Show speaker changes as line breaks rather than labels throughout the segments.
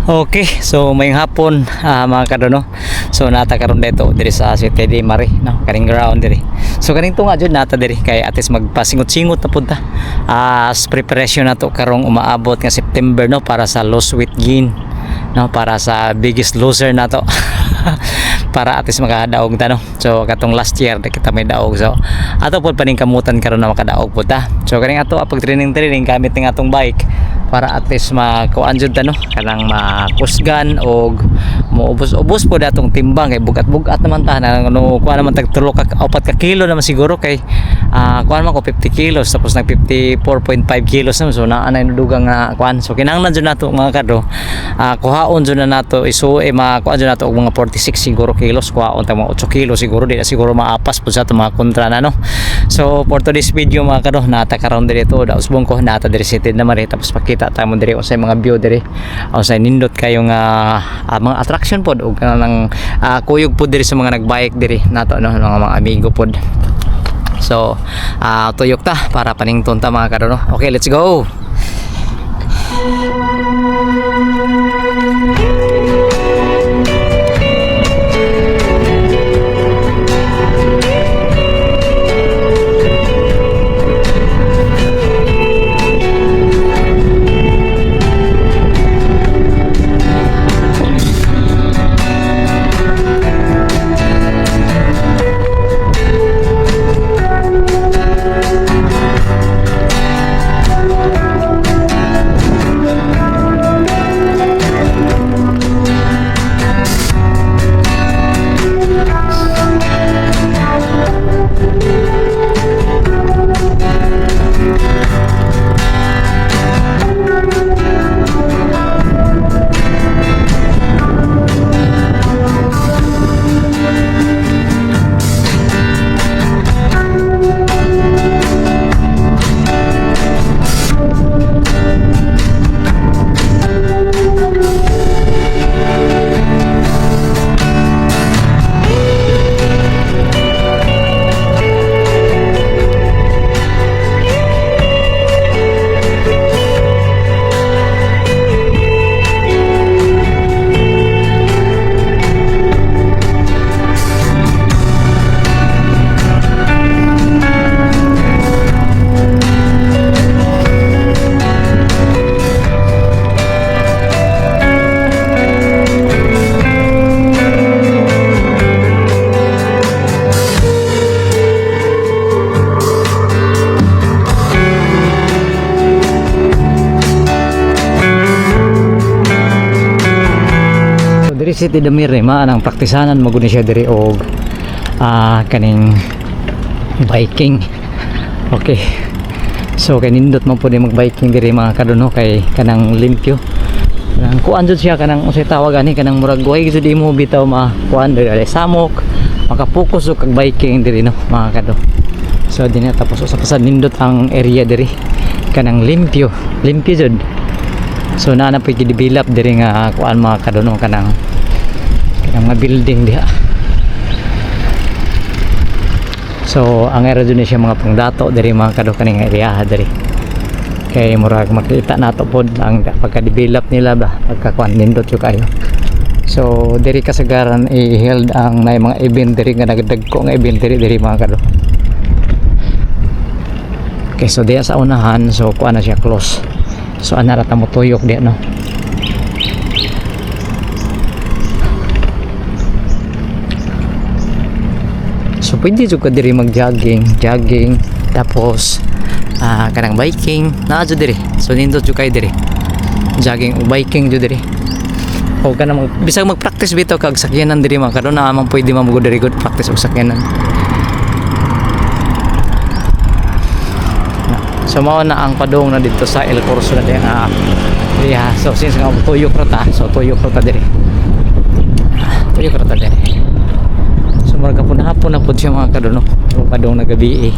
Okay, so maayong hapon, mga kadono. So naa ta karon dito diri sa City de Mare, no, kaning ground diri. So kaning tunga jud naa ta diri kay at least magpasingot-singot na pud ta. As preparation nato karong umaabot nga September, no, para sa loss weight gain, no, para sa Biggest Loser nato, para at least makadaog ta, no. So katong last year di kita may daog. So ato pod paningkamutan karon na makadaog pud ta. So kaning ato pag training training gamit ning atong bike para at least makuan jud ta, no, kanang makusgan og muubos-ubos pod atong timbang kay bugat-bugat naman ta na ano, kuan naman tag 3 ka 4 ka kilo naman siguro kay kuan man ko 50 kilos, tapos nag 54.5 kilos naman, so naa na dugang nga kuan. So kinahanglan jud nato, mga kado, kuhaon jud na nato iso eh, makuan jud nato og mga 46 siguro kilos, kuhaon ta mga 8 kilos siguro, di na siguro maapas pud sa ato mga kontra na, no. So for today's video, mga kado, naa ta karon diri to dausbong ko, naa ta diri City na Mare, tapos pakita ta mo diri unsay mga view diri, unsay nindot kayo nga mga attraction pod ug kanang kuyog pod diri sa mga nagbike diri nato, no, mga amigo pod. So tuyok ta para panington ta, mga kado, no. Okay, let's go. So diri City de Mare ma ang praktisanan mo gud ni siya diri og kaning biking. Okay. So kay nindot mo pud mag-biking diri, mga kadono, kay kanang limpyo. Kanang kuan jud siya, kanang unsay tawag ani, kanang murag way jud imo bitaw ma kuan diri ay samok, makapokus og kag biking diri, no, mga kado. So dinhi tapos usa pa sa nindot ang area diri, kanang limpyo, limpyo jud. So naa na po'y gidevelop diri nga kuan, mga kadono, kanang kanang mga building diha. So ang area jud ni siya mga pangdato diri, mga kado, kaning area diri. Kay murag makita nato pod ang pagka-develop nila ba, pagka kuan, nindot jud kayo. So diri kasagaran i-held ang nay mga event diri nga nagdagko nga event diri diri, mga kado. Okay, so diya sa unahan, so kuan na siya, close. So ana ra ta mo tuyok diya, no. So pwede jud ka diri mag-jogging, jogging, tapos kanang biking, naa jud diri. So nindot jud kayo diri. Jogging o biking jud diri. O kanang bisag mag-practice bitaw kag sakyanan diri, mga karon, naa man pwede man mo diri good practice og sakyanan. So mao na ang padung na dito sa El Corso na diha. Diha. So since nga tuyok ra ta, so tuyok ra ta diri. Tuyok ra ta diri. So murag hapon-hapon na pud siya, mga kadono. So padung na gabi eh.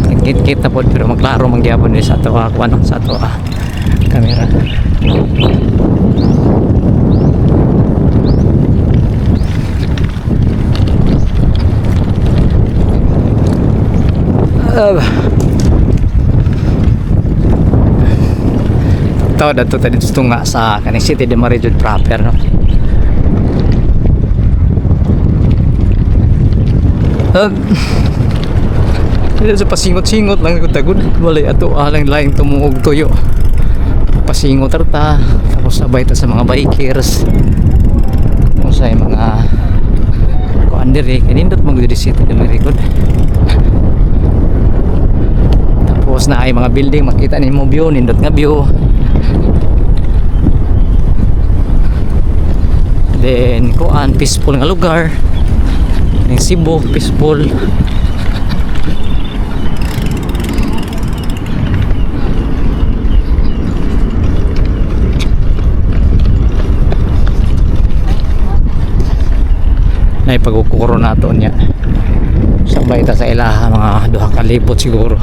Nagkit-kit na pod pero maklaro man gyapon ni sa ato kuan sa ato kamera. Uh, Ito, dito tayo dito nga sa kaning City de Maria jud proper, no. Dito sa pasingot-singot lang ko tagud. Walay ato alang laing tumuog tuyo. Pasingot ta, tapos sabay ta sa mga bikers. Kung sa mga kuan diri, kanindot mo diri City de Maria gud. Tapos na ay mga building, makita nimo view, nindot nga view. Then kuan, peaceful nga lugar. Ning Cebu, peaceful. Na ipagkukuro nato niya. Sabay ta sa ilaha mga duha ka libot siguro.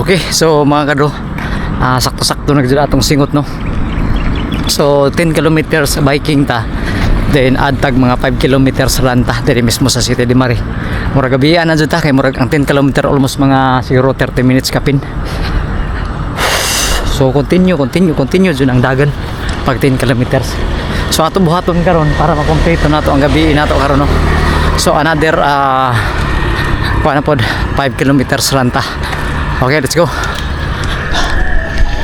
Okay, so mga kado, sakto-sakto na jud atong singot, no. So 10 kilometers biking ta. Then add tag mga 5 kilometers run ta diri mismo sa City de Mare. Murag gabian na jud ta kay murag ang 10 kilometer almost mga siguro 30 minutes kapin. So continue, continue, continue jud ang dagan pag 10 kilometers. So ato buhaton karon para makompleto nato ang gabi nato karon, no. So another kuha na pod 5 kilometers run ta. Okay, let's go.